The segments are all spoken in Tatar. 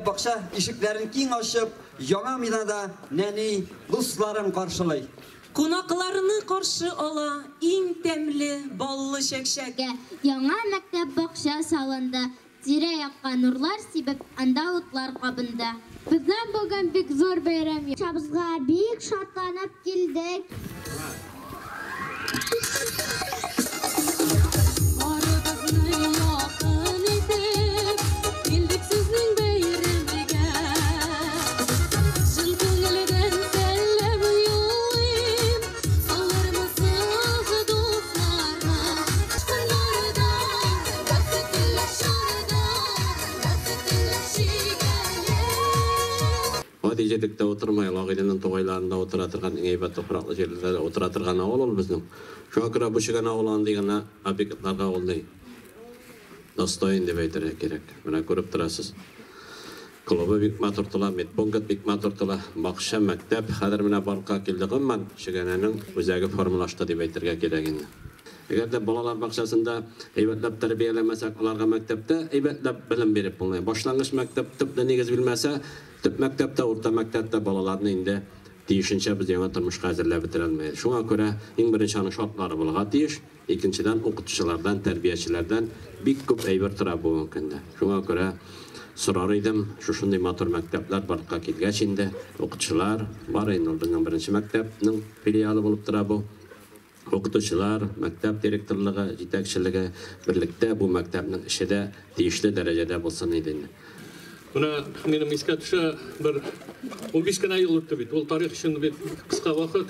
мәктәп-бакча ишекләрен киң ачып, яңа бинада нәни дусларын каршылый. Кунакларны каршы ала иң тәмле баллы чәкчәк. Яңа мәктәп-бакча салынды. Тирә-якка нурлар сибеп, анда утлар кабынды. Безнең бүген бик зур бәйрәм. Бакчабызга бик шатланып килдек. Барыбызны якын итеп, килдек сезнең бәйрәмгә. Чын күңелдән сәлам юллыйм, калырмысыз дусларга. Кырларда, бәхетле чорда, бәхетле чигәләр. Гади җирлектә утырмай, Агыйделнең тугайларында утыра торган иң әйбәт туфраклы җирләрдә утыра торган авыл ул безнең. Шуңа күрә бу Чегән авылы андый гына объектларга ул ни достоин дип әйтергә кирәк. Менә күреп торасыз. Клубы бик матур тора, медпункт бик матур тора, бакча, мәктәп хәзер менә барлыкка килде. Гомумән, Чегәнәнең үзәге формалашты дип әйтергә кирәк инде. Әгәр дә балалар бакчасында әйбәтләп тәрбияләмәсәк, аларга мәктәптә әйбәтләп белем биреп булмый. Башлангыч мәктәп төпле нигез бирмәсә, төп мәктәптә, урта мәктәптә балаларны инде тиешенчә без яңа тормышка әзерләп бетерә алмыйбыз. Шуңа күрә иң беренче аның шартлары булырга тиеш. Икенчедән, укытучылардан, тәрбиячеләрдән бик күп әйбер тора бүгенге көндә. Шуңа күрә сорар идем, шушындый матур мәктәпләр барлыкка килгәч инде, укытучылар бар инде, ул безнең беренче мәктәпнең филиалы булып тора бу. Укытучылар, мәктәп директорлыгы, җитәкчелеге берлектә бу мәктәпнең эше дә тиешле дәрәҗәдә булсын иде инде. Менә минем искә төшә, бер 15 кенә ел үтте бит. Ул тарих өчен бит кыска вакыт.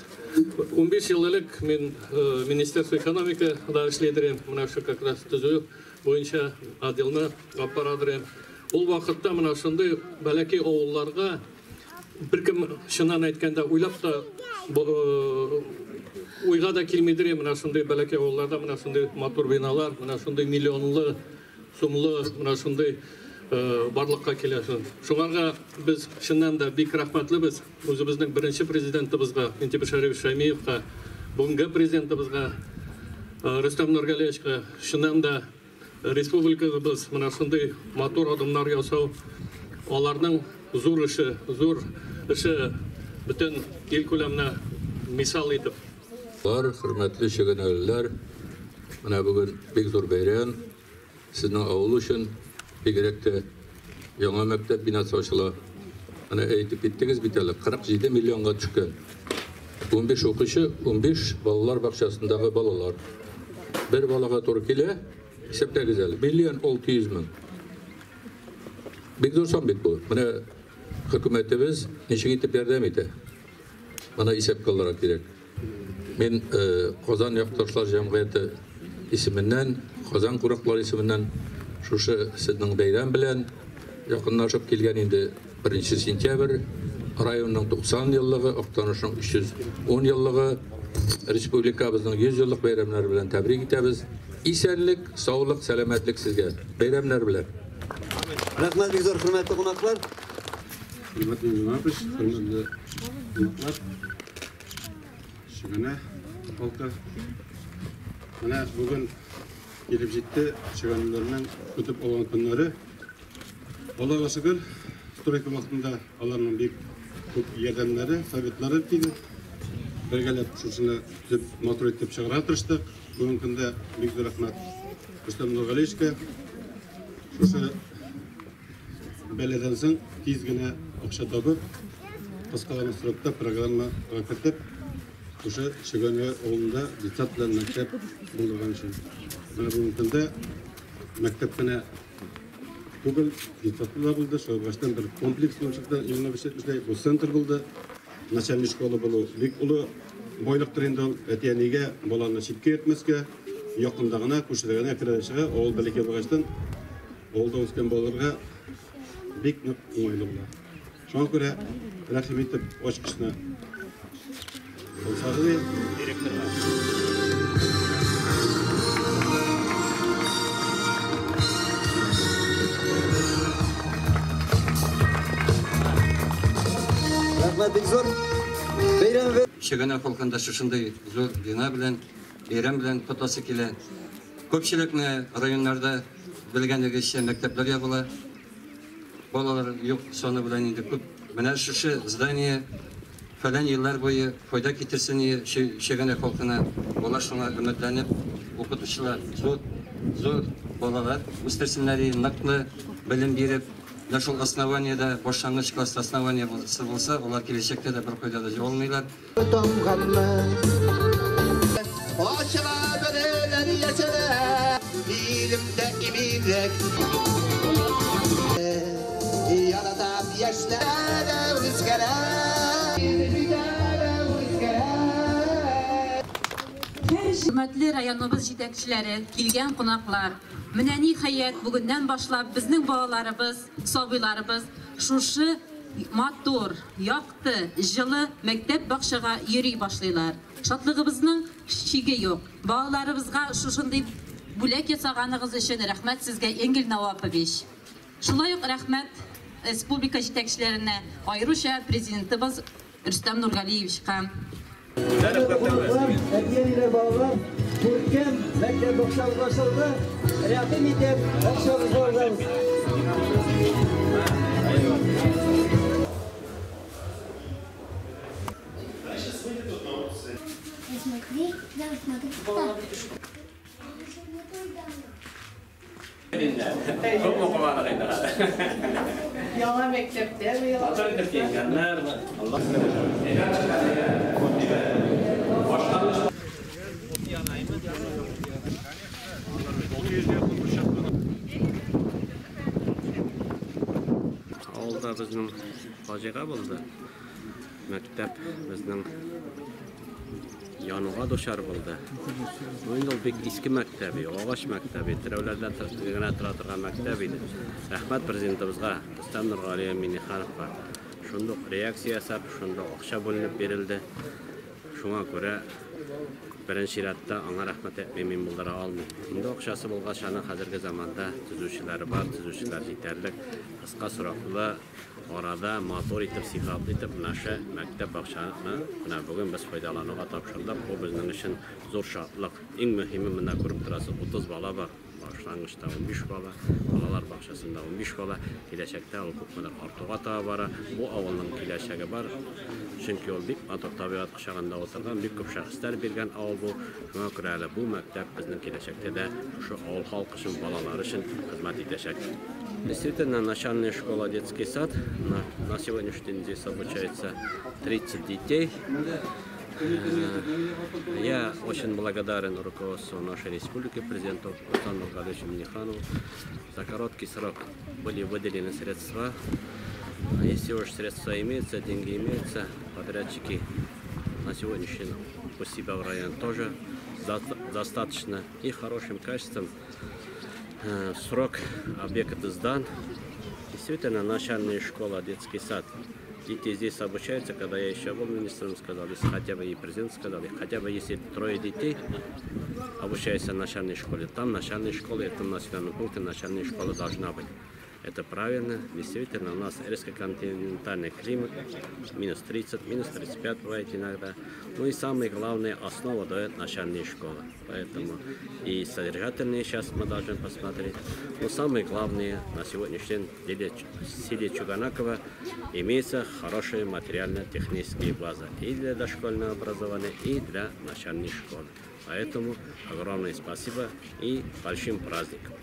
15 ел элек мин Министерство экономикада эшли идем. Менә шул как раз төзү буенча отделны алып бара идем. Ул вакытта менә шундый бәләкәй авылларга беркем чыннан әйткәндә уйлап та уйга да килмидер. Менә шундый бәләкәй авылларда менә шундый матур биналар, менә шундый миллионлы сумлы, менә шундый барлыкка килә. Шуңарга без чыннан да бик рәхмәтлебез үзебезнең беренче президентыбызга Минтимер Шәрипович Шәймиевка, бүгенге президентыбызга Рөстәм Нургалиевичка. Чыннан да республикабыз менә шундый матур адымнар ясау аларның зур эше, зур эше бөтен ил күләменә мисал итеп. Бар, хөрмәтле чегәнәлеләр, менә бүген бик зур бәйрәм. Сезнең авыл өчен бигрәк тә яңа мәктәп бинасы ачыла. Менә әйтеп киттегез бит әле, 47 миллионга төшкән. 15 укучы, 15 балалар бакчасындагы балалар. Бер балага туры килә, исәпләгез әле, 1 600 000. Бик зур сан бит бу. Менә хөкүмәтебез ничек итеп ярдәм итә. Моны исәпкә алырга кирәк. Мин Казан якташлар җәмгыяте исеменнән, Казан кураклары исеменнән шушы сезнең бәйрәм белән, якынлашып килгән инде 1 сентябрь, районның 90 еллыгы, Актанышның 310 еллыгы, республикабызның 100 еллык бәйрәмнәре белән тәбрик итәбез. Исәнлек, саулык, сәламәтлек сезгә. Бәйрәмнәр белән. Рәхмәт бик зур, хөрмәтле кунаклар. Хөрмәтле Җанапыч, хөрмәтле кунаклар. Чөгәнә халкы. Менә бүген килеп җитте чөгәнлеләрнең көтеп алган көннәре. Аллага шөкер, стройка вакытында аларның бик күп ярдәмнәре, советлары тиде. Бергәләп шушыны төзеп, матур итеп чыгарга тырыштык. Бүгенге көндә бик зур рәхмәт Рөстәм Нургалиевичка. Шушы бәладән соң тиз генә акча табып, кыска гына срокта программага кертеп, шушы Чөгәнә авылында детсад белән мәктәп булдырган өчен. Менә бүгенге көндә мәктәп кенә түгел, детсад да булды, шул баштан бер комплекс булып чыкты, яңа бер бу центр булды. Начальный школа булу бик олы байлыктыр инде ул. Әти-әнигә баланы читкә йөртмәскә, якында гына, күршедә генә керә чыга, авыл бәләкәй булгачтан авылда үскән балаларга бик нык уңайлы була. Шуңа күрә рәхим итеп ачкычны алсагыз директорга. Рәхмәт бик зур. Бәйрәм Чөгәнә халкында шушындый зур бина белән, бәйрәм белән котласы килә. Күпчелекне районнарда белгәнегезчә мәктәпләр ябыла. Балалар юк саны белән инде күп. Менә шушы здание фәлән еллар буе файда китерсен Чөгәнәк халкына. Алар шуңа өметләнеп, укытучылар зур, зур балалар үстерсеннәр, ныклы белем биреп, менә шул основаниедә башлангыч класс основание булса, алар киләчәктә дә беркайда да югалмыйлар. Ачыла бөреләр яшәрә, илемдә иминлек. Яратам яшьләр үзгәрә. Хөрмәтле районыбыз җитәкчеләре, килгән кунаклар, менә ниһаять бүгеннән башлап безнең балаларыбыз, сабыйларыбыз шушы матур, якты, җылы мәктәп бакчага йөри башлыйлар. Шатлыгыбызның чиге юк. Балаларыбызга шушындый бүләк ясаганыгыз өчен рәхмәт сезгә, Энгель Навапович. Шулай ук рәхмәт республика җитәкчеләренә, аеруча президентыбыз Рөстәм Нургалиевичка. Әти-әниләр, балалар, күркәм мәктәп бакчабыз ачылды. Рәхим итеп, бакчабызга узабыз. Смотри, да, смотри. Күп укымадык инде. Яңа мәктәптә Матур итеп киенгәннәр. Алла. Авылда безнең фаҗига булды. Мәктәп безнең януга дучар булды. Бу инде ул бик иске мәктәп, агач мәктәбе, терәүләрдән генә тора торган мәктәп иде. Рәхмәт президентыбызга, Рөстәм Нургалиев Миңнехановка. Шундук реакция ясап, шундук акча бүленеп бирелде. Шуңа күрә беренче чиратта аңа рәхмәт әйтми мин булдыра алмыйм. Инде акчасы булгач, аны хәзерге заманда төзүчеләр бар, төзүчеләр җитәрлек. Кыска сроклы арада матур итеп, сыйфатлы итеп менә шу мәктәп бакчаны менә бүген без файдалануга тапшырдык. Бу безнең өчен зур шатлык. Иң мөһиме менә күреп торасыз, 30 бала бар. Башлангычта 15 бала, балалар бакчасында 15 бала. Киләчәктә ул күпмедер артуга таба бара. Бу авылның киләчәге бар. Чөнки ул бик матур табигать кочагында утырган, бик күп шәхесләр биргән авыл бу. Шуңа күрә әле бу мәктәп безнең киләчәктә дә шушы авыл халкы өчен, балалар өчен хезмәт итәчәк. Действительно, начальная школа, детский сад. На сегодняшний день здесь обучается 30 детей. Я очень благодарен руководству нашей республики, президенту Рустаму Нургалиевичу Минниханову. За короткий срок были выделены средства. Если уж средства имеются, деньги имеются, подрядчики на сегодняшний день у себя в районе тоже достаточно и хорошим качеством. Срок объекта сдан. Действительно, начальная школа, детский сад. Дети здесь обучаются, когда я еще был министром, сказал, если хотя бы и президент сказал, хотя бы если 3 детей обучаются в начальной школе, там начальная школа, это в населенном пункте начальная школа должна быть. Это правильно. Действительно, у нас резко континентальный климат, минус 30, минус 35 бывает иногда. Ну и самое главное, основа дает начальная школа. Поэтому и содержательные сейчас мы должны посмотреть. Но самое главное, на сегодняшний день в селе Чуганаково имеется хорошая материально-техническая база и для дошкольного образования, и для начальной школы. Поэтому огромное спасибо и большим праздником.